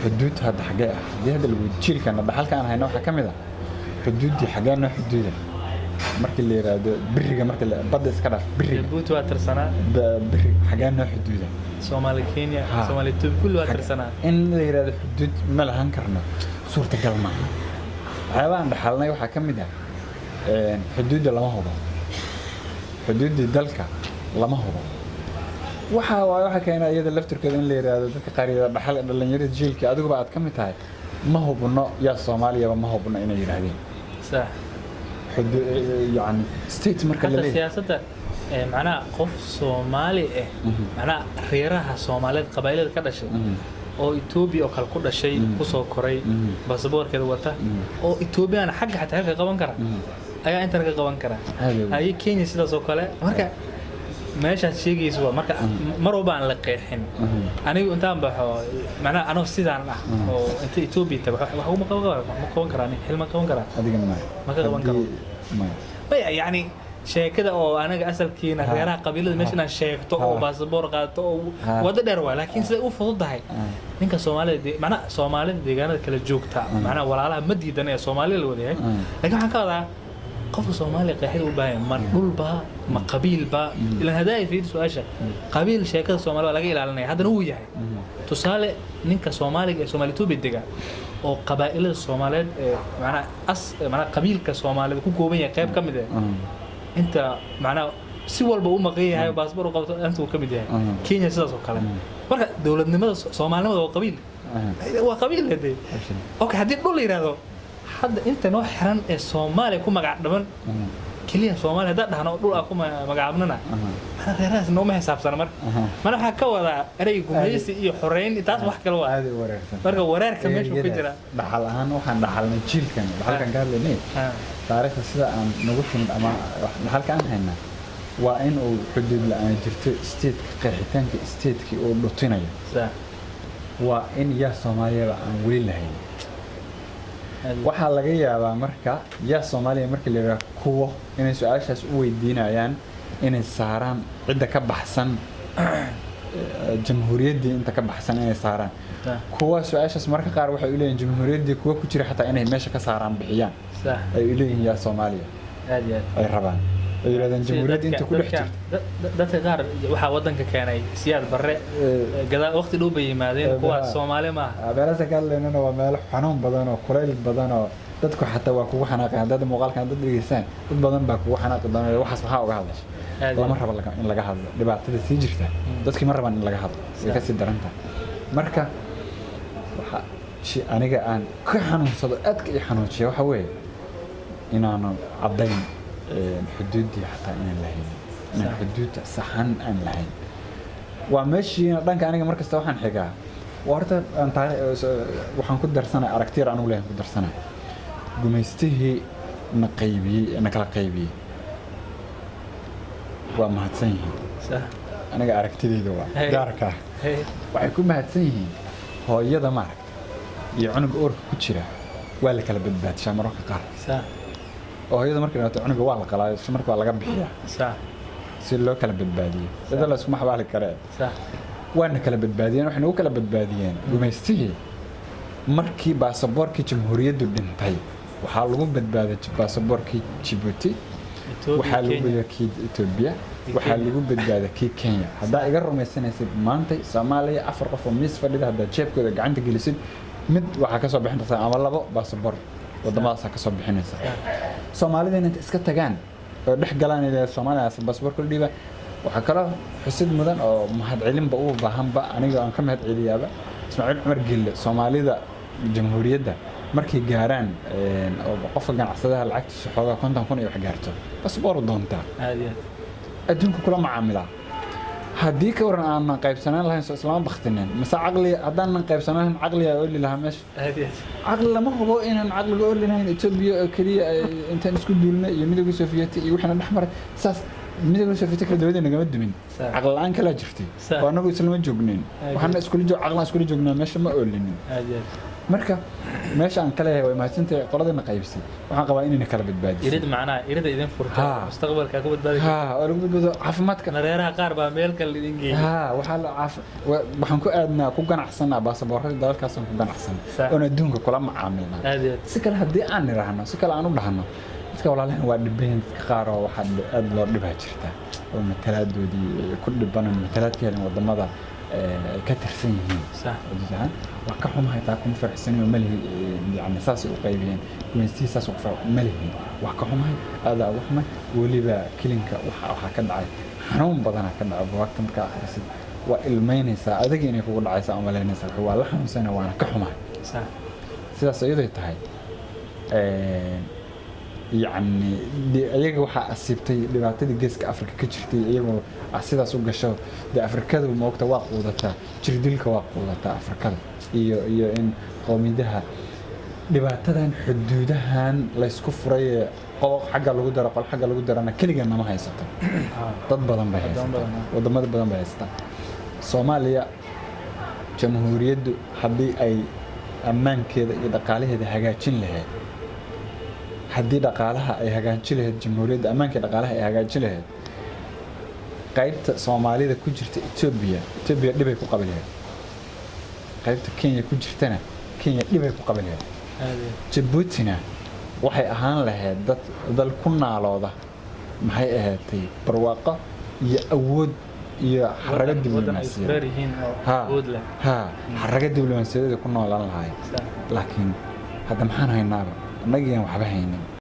Xuduud hadda xaggee ah? Haddii hadda lagu jiilkana dhaxalka aan hayno waxaa ka mid ah xuduuddii xaggee noo xuduuda markii la yiraahdo biriga, marka badda iska dhaaf, biriga. Jabuuti waa tirsanaa. Biriga xaggee noo xuduuda? Soomaali, Kenya, Soomaali, Ethiopia, kulli waa tirsanaa. In la yiraahdo xuduud ma lahan karno, suurtagal maaha. Waxyaabahan dhaxalnay waxaa ka mid ah xuduudda lama hubo, xuduuddii dalka lama hubo. Waxa waaye waxa keena iyada laftirkeeda in la yiraahdo dadka qaar yada dhaxal dhalinyarada jiilka adiguba aad ka mid tahay, ma hubno yaa Soomaaliyaba, ma hubno inay yiraahdeen. Yani state marka la Xataa leeyahay siyaasadda macnaha qof Soomaali ah, macnaha reeraha Soomaaliyeed, qabaa'ilada ka dhashay oo Etoobiya oo kale ku dhashay, kusoo koray, baasaboorkeeda wata, oo Etoobiyana xagga xataa xilka qaban kara ayaa intan ka qaban kara. Aad iyo Haye, Kenya sidaas oo kale. Marka meeshaad sheegaysa waa marka mar walba aan la qeexin. Anigu intaan baxo, macnaha anoo sidaan ah oo inta Etoobiya tago, wax uma qaban kara, ma qaban karaa nin xil ma qaban karaa? Adigana maya. Ma ka qaban karo. Maya. Maya, yacni sheekada oo anaga asalkiina reeraha qabiilada meesha inaan sheegto oo baasaboor qaato oo waddo dheer waay, laakiin siday u fududahay ninka Soomaalida macnaha Soomaalida deegaanada kala joogta, macnaha walaalaha ma diidan ee Soomaalida la wadayahay, laakiin waxaan ka wadaa qofka Soomaaliya qeexida u baahan yahay, ma dhulba ma qabiilba? Ilan haddaa ay fiiri su-aasha qabiil, sheekada Soomaalida waa laga ilaalinaya, haddana wuu yahay. Tusaale, ninka Soomaaliga ee Soomaali Etoobiya dega oo qabaa'ilada Soomaaliyeed ee macnaha as macnaha qabiilka Soomaalida ku kooban yahay qayb ka mid ah, inta macnaha si walba u maqan yahay, baasboor u qabto, inta uu ka mid yahay. Kenya sidaas oo kale. Marka dowladnimada Soomaalinimada waa qabiil, waa qabiil hadee. Okay, haddii dhul la yidhaahdo, hadda inta noo xiran ee Soomaaliya ku magac dhaban keliya Soomaaliya haddaan dhahno, dhul aan ku magacaabnana, macnaa reerahaas nooma xisaabsana. Marka mana waxaa ka wadaa ereyga gumaysi iyo xoreyn, taas wax kale waa. Aad u wareersan. Marka wareerka meeshuu ka jira. Dhaxal ahaan waxaan dhaxalnay jiilkan, dhaxalkan ka hadlaynay, taariikhda sida aan nagu timid ama dhaxalka aan haynaa waa in uu xuduud la'aan jirto, stateka qeexitaanka statekii uu dhutinayo, waa in yaa Soomaaliyaba aan weli lahayn. Waxaa laga yaabaa marka yaa Soomaaliya marka la yidhaha, kuwo inay su-aashaas u weydiinayaan inay saaraan cidda ka baxsan jamhuuriyaddii, inta ka baxsan inay saaraan. Kuwa su-aashaas marka qaar waxay u leeyihin jamhuuriyaddii kuwa ku jira xataa inay meesha ka saaraan, bixiyaan, ay u leeyihiin yaa Soomaaliya. Aad iyo aad. Ay rabaan ay yidhahdeen jamhuuriyadda inta ku dhex jirta. Dadka qaar waxaa waddanka keenay Siyaad Barre, gadaal waqti dhow bay yimaadeen, kuwaas Soomaali maaha. Meelahaas ka hadlaynana waa meelo xanuun badan oo kulayl badan oo dadku xataa waa kugu xanaaqay. Haddaad muuqaalkan dad dhegeystaan, dad badan baa kugu xanaaqi doona, waxaas maxaa uga hadasha? Lama rabo in laga hadlo dhibaatada sii jirta. Dadkii ma rabaan in laga hadlo, way kasii daran tahay. Marka waxa aniga aan ka xanuunsado, aadka i xanuujiya, waxa weeye inaanu caddayn xuduuddii xataa inaan lahayn, inaan xuduudda saxan aan lahayn. Waa meeshiina dhanka aniga markasta waxaan xigaa horta waxaan ku darsanay aragtiyar anigu leeyahay ku darsanay gumaystihii na qaybiyey, na kala qaybiyey waa mahadsan yihiin. Aniga aragtidayda waa gaarka ah. Waxay ku mahadsan yihiin hooyada maaragta iyo cunuga uurka ku jira waa la kala badbaadshaa mararka qaar, oo hooyada markay dhalato cunuga waa la qalaayo, isla marka waa laga bixiyaa si loo kala badbaadiyo. Sida la iskuma xabaali karee. Waana kala badbaadiyeen, waxay nagu kala badbaadiyeen gumaystihii. Markii baasaboorkii jamhuuriyaddu dhintay, waxaa lagu badbaaday baasaboorkii Jibuuti, waxaa lagu badbaaday kii Etoobiya, waxaa lagu badbaaday kii Kenya. Haddaa iga rumaysanaysid, maantay Soomaaliya afar qof oo miis fadhida haddaad jeebkooda gacanta gelisid, mid waxaa kasoo bixin kartaa ama labo baasaboor waddamadaasaa kasoo bixinaysa. Soomaalida inta iska tagaan oo dhex galaan ilaa Soomaaliya baasaboorka la dhiiba. Waxaa kaloo xusid mudan oo mahadcelinba u baahanba, aniga aan ka mahad celiyaaba, Ismaaciil Cumar Gelle. Soomaalida jamhuuriyadda markay gaaraan oo qofka ganacsadaha lacagtiisa xoogaa 50,000 iyo wax gaarto, baasaboor doontaa, Aad iyo aad. Adduunka kula macaamilaa. Haddii ka waran aanan qaybsanaan lahayn, soo islama baktinin mase caqli haddaanan qaybsanaan lahayn, caqligaa oli lahaa meesha. Aad iyo aad. Caqli lama hubo inaan caqliga oli lahayn. Etoobiya oo keliya intaan isku duulnay iyo Midowga Sofiyeeti iyo wixina dhex maray, saas Midowga Sofiyeeti kale dowladda nagama dumin. Caqli la-aan kalaa jirtay oo annagu islama joognayn. Waxaana iskula joog, caqlaan iskula joognaa meesha ma oolinin. Aad iyo aad. Marka meesha aan ka leeyahay way mahadsantahay qoladana qaybisay, waxaan qabaa inayna kala badbaadisay. Irid, macnaha irida idin furta mustaqbalka ku badbaadi. Ha, oo lagu badbaado caafimaadka. Reeraha qaar baa meel kale idin geeyay. Ha, waxaa la waxaan ku aadnaa, ku ganacsanaa baasaboorada dalalkaasaan ku ganacsanaa oon adduunka kula macaamilnaa. Aad iyo aad. Si kale haddii aan nidhaahno, si kale aan u dhahno, dadka walaalahan waa dhibayn. Dadka qaar oo waxaa aad loo dhibaa jirta oo matalaadoodii ku dhiban oo matalaad ka helin wadamada ay ka tirsan yihiin. Xuduud ahaan waa ka xumahay, taa kuma faraxsanayo, ma lihi yani saasay u qaybiyeen gumaystihii, saas ugu farax ma lihi. Waa ka xumahay, aadaa uga xumay. Weliba kilinka waxaa ka dhacay xanuun badanaa ka dhacay. Buugaagta markaa akhrisid waa ilmeynaysaa, adiga inay kugu dhacaysa umalaynaysaa. Waa la xanuunsana, waana ka xumahay. Sidaas iyadoy tahay, yacni iyaga waxaa asiibtay dhibaatadii Geeska Afrika ka jirtay, iyagoo sidaas u gasho. Dee Afrikadu moogta waa quudataa jirdilka, waa quudataa Afrikada iyo in qowmiyadaha dhibaatadan xuduudahan laysku furay ee qol xagga lagu daro, qol xagga lagu darana, keliga nama haysato, dad badan bay Wadamo haysataa. Badan, ha. Wadamada badan bay haysataa. Soomaaliya jamhuuriyaddu haddii ay ammaankeeda iyo dhaqaalaheeda hagaajin lahayd, haddii dhaqaalaha ay hagaajin lahayd jamhuuriyadda, ammaanka iyo dhaqaalaha ay hagaajin lahayd, qaybta Soomaalida ku jirta Etoobiya, Etoobiya dhibay ku qabi lahayd. Qaybta Kenya ku jirtana, Kenya dhibay ku qabi lahayd. Aad iyo aad. Jabuutina waxay ahaan lahayd dad dal ku naalooda, maxay ahaatay, barwaaqo iyo awood iyo xarago Wadan ay isku diblomaasiyadeed. reer yihiin oo awood leh. Ha, xarago diblomaasiyadeed ku noolaan lahayd. Laakiin hadda maxaan haynaaba? Annagiiaan waxba haynin.